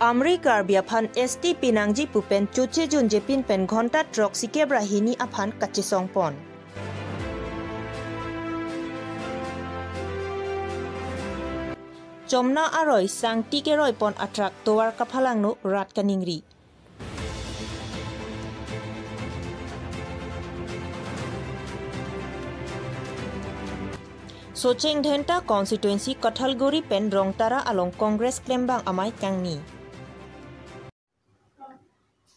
Amri Karbi aphan ST Pinangji pupen chuche jun jepin pen ghonta truck sikebra hini aphan kachisong pon. Chomna aroi sang tikeroi pon atrak towar kaphalangno rat kaningri. Socheng Dhenta constituency Kathalguri pen Rongtara along Congress klembang amai kangni.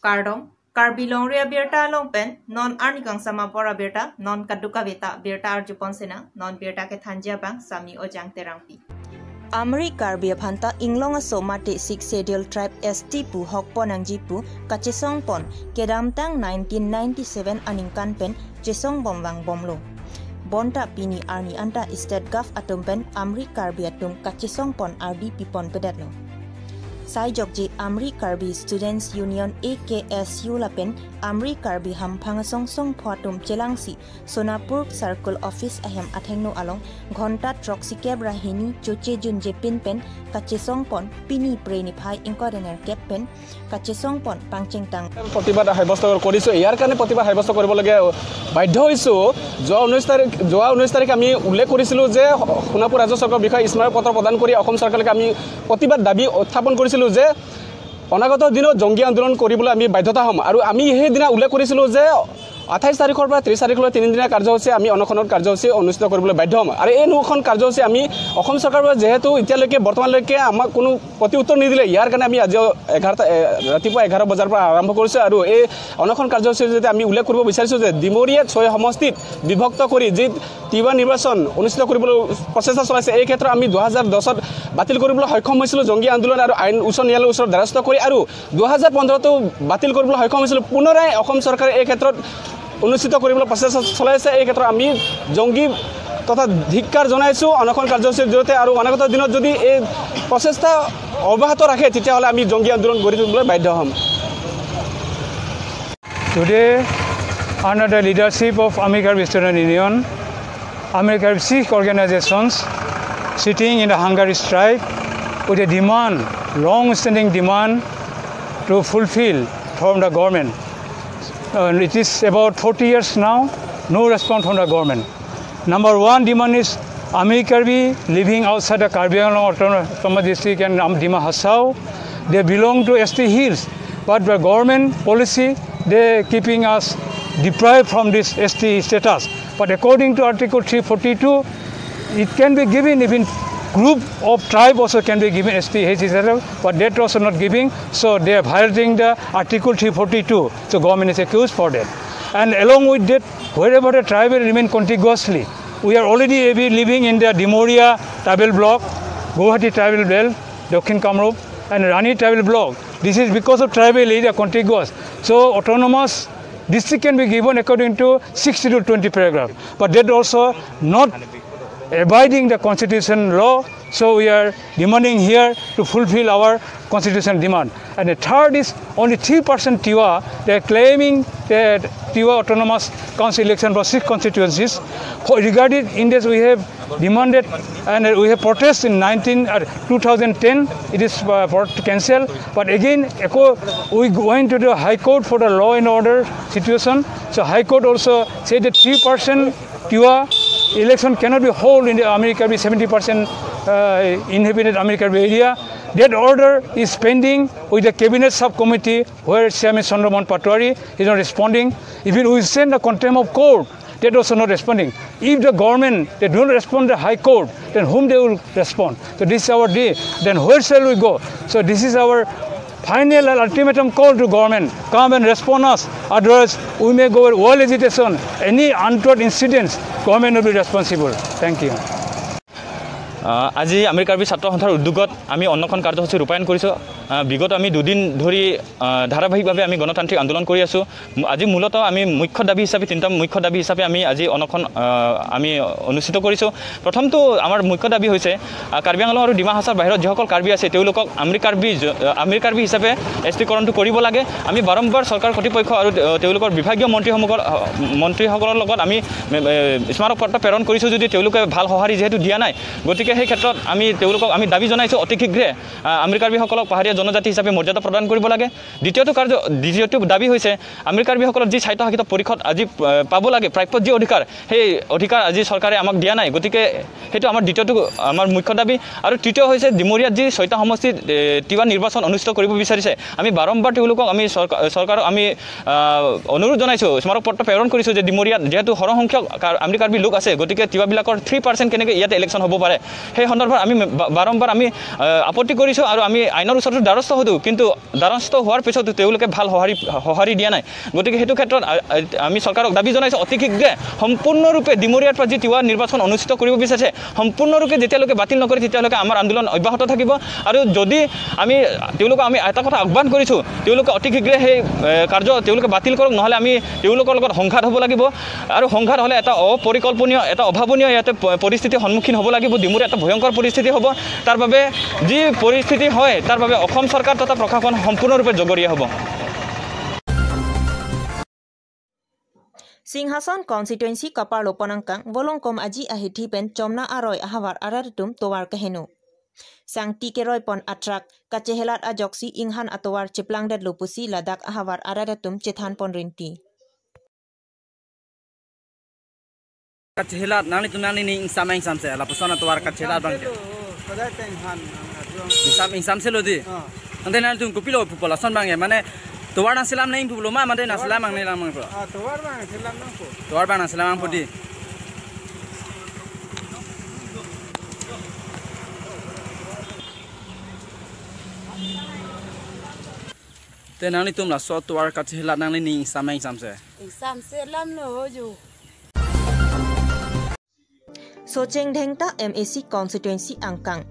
Kardong Karbi Longria birta along pen non arnikang sama pora birta non kaduka beta birta arjupon sena non birta ke thanjia bang sami ojang terangpi. Amri Karbi phanta inglong aso mate six schedule tribe ST pu hokpon angji pu kachesong pon kedamtang 1997 aningkan pen chesong bomwang bomlo. Bonta pini arni anta state gov atum pen Amri Karbi atum kachesong pon RD pipon pedetlo. Sai jokji Amri Karbi Students Union AKSU lapen Amri Karbi hamphang song song phuatum chelangsi Sonapur Circle Office ahem athengno along ghonta truck sikebra hini choche jun jepin pen kachesong pon pini preni phai inkodener kep pen kachesong pon pangchengtang প্ৰতিবাদ সাব্যস্ত কৰিছো। ইয়াৰ কাৰণে প্ৰতিবাদ সাব্যস্ত কৰিবলগীয়া বাধ্য হৈছো। যোৱা 19 তাৰিখ আমি উল্লেখ কৰিছিলো যে সোণাপুৰ ৰাজ্য চৰকাৰৰ বিষয়ে স্মাৰক পত্ৰ প্ৰদান কৰি অসম চৰকাৰক আমি প্ৰতিবাদ দাবী উত্থাপন কৰিছিলো যে অনাগত দিনত জংগী আন্দোলন কৰিবলৈ আমি বাধ্যতা হ'ম। আৰু আমি সেইদিনা উল্লেখ কৰিছিলোঁ যে 28 তাৰিখৰ পৰা 30 তাৰিখলৈ তিনিদিনীয়া কাৰ্যসূচী আমি অনশনৰ কাৰ্যসূচী অনুষ্ঠিত কৰিবলৈ বাধ্য হ'ম। আৰু এই অনশন কাৰ্যসূচী আমি অসম চৰকাৰৰ যিহেতু এতিয়ালৈকে বৰ্তমানলৈকে আমাক কোনো প্ৰতি উত্তৰ নিদিলে, ইয়াৰ কাৰণে আমি আজি ৰাতিপুৱা 11 বজাৰ পৰা আৰম্ভ কৰিছোঁ। আৰু এই অনশন কাৰ্যসূচীৰ জৰিয়তে আমি উল্লেখ কৰিব বিচাৰিছোঁ যে ডিমৰীয়া 6 সমষ্টিত বিভক্ত কৰি যি তিৱা নিৰ্বাচন অনুষ্ঠিত কৰিবলৈ প্ৰচেষ্টা চলাইছে, এই ক্ষেত্ৰত আমি 2010ত বাতিল কৰিবলৈ সক্ষম হৈছিলোঁ জংগী আন্দোলন আৰু আইন উচ্চ ন্যায়ালয়ৰ ওচৰত দ্বাৰস্থ কৰি, আৰু 2015তো বাতিল কৰিবলৈ সক্ষম হৈছিলোঁ। পুনৰাই অসম চৰকাৰে এই ক্ষেত্ৰত অনুষ্ঠিত কৰিবলৈ প্ৰচেষ্টা চলাইছে। এই ক্ষেত্ৰত আমি জংগী তথা ধিক্কাৰ জনাইছোঁ অনশন কাৰ্যসূচীৰ জৰিয়তে। আৰু অনাগত দিনত যদি এই প্ৰচেষ্টা অব্যাহত ৰাখে তেতিয়াহ'লে আমি জংগী আন্দোলন গঢ়ি তুলিবলৈ বাধ্য হ'ম। Today, under the leadership of Amri Karbi Student Union, Amri Karbi six organizations sitting in the hunger strike with a demand, long-standing demand to fulfill from the government. It is about 40 years now, no response from the government. Number one demand is Amri Karbi living outside the Karbi Anglong Autonomous District and Dima Hasao. They belong to ST Hills, but the government policy, they keeping us deprived from this ST status. But according to Article 342, it can be given even group of tribe also can be given ST status, but that also not giving, so they are violating the Article 342. So government is accused for that. And along with that, wherever the tribe will remain contiguously, we are already living in the Dimoria tribal block, Guwahati tribal belt, Dakshin Kamrup, and Rani tribal block. This is because of tribal area contiguous. So autonomous district can be given according to 60 to 20 paragraph, but that also not abiding the constitution law. So we are demanding here to fulfill our constitutional demand. And the third is only 3% Tiwa. They are claiming that Tiwa Autonomous Council election for 6 constituencies. For regarding in this, we have demanded and we have protested in 2010. It is cancelled. But again, we went to the High Court for the law and order situation. So High Court also said that 3% Tiwa election cannot be held in the Amri Karbi 70% inhabited Amri Karbi area. That order is pending with the cabinet subcommittee where Chairman Chandramohan Patowary is not responding. Even we send the contempt of court, that also not responding. If the government, they don't respond to the High Court, then whom they will respond? So this is our day. Then where shall we go? So this is our final and ultimatum call to government. Come and respond us. Otherwise, we may go world agitation. Any untoward incidents, government will be responsible. Thank you. আজি আমৰি কাৰ্বি ছাত্ৰ সন্থাৰ উদ্যোগত আমি অনশন কাৰ্যসূচী ৰূপায়ণ কৰিছোঁ। বিগত আমি দুদিন ধৰি ধাৰাবাহিকভাৱে আমি গণতান্ত্ৰিক আন্দোলন কৰি আছোঁ। আজি মূলতঃ আমি মুখ্য দাবী হিচাপে তিনিটা মুখ্য দাবী হিচাপে আমি আজি অনশন আমি অনুষ্ঠিত কৰিছোঁ। প্ৰথমটো আমাৰ মুখ্য দাবী হৈছে কাৰ্বি আংলং আৰু ডিমা হাছাওৰ বাহিৰত যিসকল কাৰ্বি আছে তেওঁলোকক আমৰি কাৰ্বি হিচাপে এছটিকৰণটো কৰিব লাগে। আমি বাৰম্বাৰ চৰকাৰ কৰ্তৃপক্ষ আৰু তেওঁলোকৰ বিভাগীয় মন্ত্ৰীসকলৰ লগত আমি স্মাৰকপত্ৰ প্ৰেৰণ কৰিছোঁ যদি তেওঁলোকে ভাল সঁহাৰি যিহেতু দিয়া নাই, গতিকে সেই ক্ষেত্ৰত আমি তেওঁলোকক আমি দাবী জনাইছোঁ অতি শীঘ্ৰে আমৰি কাৰ্বিসকলক পাহাৰীয়া জনজাতি হিচাপে মৰ্যাদা প্ৰদান কৰিব লাগে। দ্বিতীয়টো দাবী হৈছে আমিৰ কাৰ্বিসকলৰ যি স্বায়ত্তশাসিত পৰিষদ আজি পাব লাগে, প্ৰাপ্য যি অধিকাৰ, সেই অধিকাৰ আজি চৰকাৰে আমাক দিয়া নাই। গতিকে সেইটো আমাৰ দ্বিতীয়টো আমাৰ মুখ্য দাবী। আৰু তৃতীয় হৈছে ডিমৰীয়াত যি 6টা সমষ্টিত তিৱা নিৰ্বাচন অনুষ্ঠিত কৰিব বিচাৰিছে, আমি বাৰম্বাৰ তেওঁলোকক আমি চৰকাৰক আমি অনুৰোধ জনাইছোঁ, স্মাৰকপত্ৰ প্ৰেৰণ কৰিছোঁ যে ডিমৰীয়াত যিহেতু সৰহসংখ্যক আমিৰ কাৰ্বি লোক আছে, গতিকে তিৱাবিলাকৰ 3% কেনেকৈ ইয়াতে ইলেকশ্যন হ'ব পাৰে, সেই সন্দৰ্ভত আমি বাৰম্বাৰ আমি আপত্তি কৰিছোঁ আৰু আমি আইনৰ ওচৰতো দ্বাৰস্থ হ'লোঁ, কিন্তু দ্বাৰস্থ হোৱাৰ পিছতো তেওঁলোকে ভাল সঁহাৰি দিয়া নাই। গতিকে সেইটো ক্ষেত্ৰত আমি চৰকাৰক দাবী জনাইছোঁ অতি শীঘ্ৰে সম্পূৰ্ণৰূপে ডিমৰীয়াৰ পৰা যি তিৱা নিৰ্বাচন অনুষ্ঠিত কৰিব বিচাৰিছে সম্পূৰ্ণৰূপে যেতিয়ালৈকে বাতিল নকৰে তেতিয়ালৈকে আমাৰ আন্দোলন অব্যাহত থাকিব। আৰু যদি আমি তেওঁলোকক আমি এটা কথা আহ্বান কৰিছোঁ, তেওঁলোকে অতি শীঘ্ৰে সেই কাৰ্য তেওঁলোকে বাতিল কৰক, নহ'লে আমি তেওঁলোকৰ লগত সংঘাত হ'ব লাগিব আৰু সংঘাত হ'লে এটা অপৰিকল্পনীয় এটা অভাৱনীয় ইয়াতে পৰিস্থিতিৰ সন্মুখীন হ'ব লাগিব। ডিমৰীয়া এটা ভয়ংকৰ পৰিস্থিতি হ'ব। তাৰ বাবে যি পৰিস্থিতি হয় তাৰ বাবে অসম চৰকাৰ তথা প্ৰশাসন সম্পূৰ্ণৰূপে জগৰীয়া হ'ব। Singhason constituency kapar loponangkang wolongkom aji ahithi pen chomna aroi ahawar araritum towar kahenu. Sangti keroi pon atrak kachehelat ajoksi inghan atowar chiplangdet lupusi ladak ahawar araritum chethan pon rinti. Kachehelat nani tunani ni insam insam se la pusana towar kachehelat bang. Insam insam se lodi. Ande nani tum kupilo population bang mane towar na selam naing pulo ma mane na selam ang nilang mang pulo. Towar bang selam nang po. Towar bang na selam ang pudi. Te nani tum la so towar kachehelat nani ni insam insam se. Insam selam no hoju. Socheng Dhengta MAC constituency angkang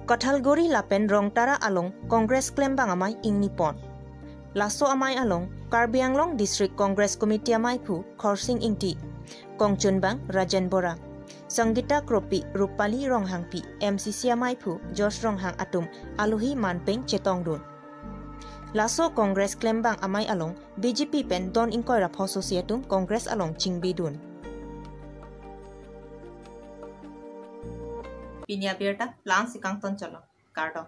Kathalgori lapen Rongtara along Congress klembang amai ingnipon. Laso amai along Karbi Anglong District Congress Committee amai phu Khorsing Ingti Kongchunbang Rajan Bora Sangita Kropi Rupali Ronghangpi MCC amai phu Josh Ronghang atum Aluhi Manpeng Chetongdun. Laso Congress klembang amai along BJP pen Don Ingkoi Rapho Congress along Chingbidun. Pinia Berta plan sikang ton chalo kardo.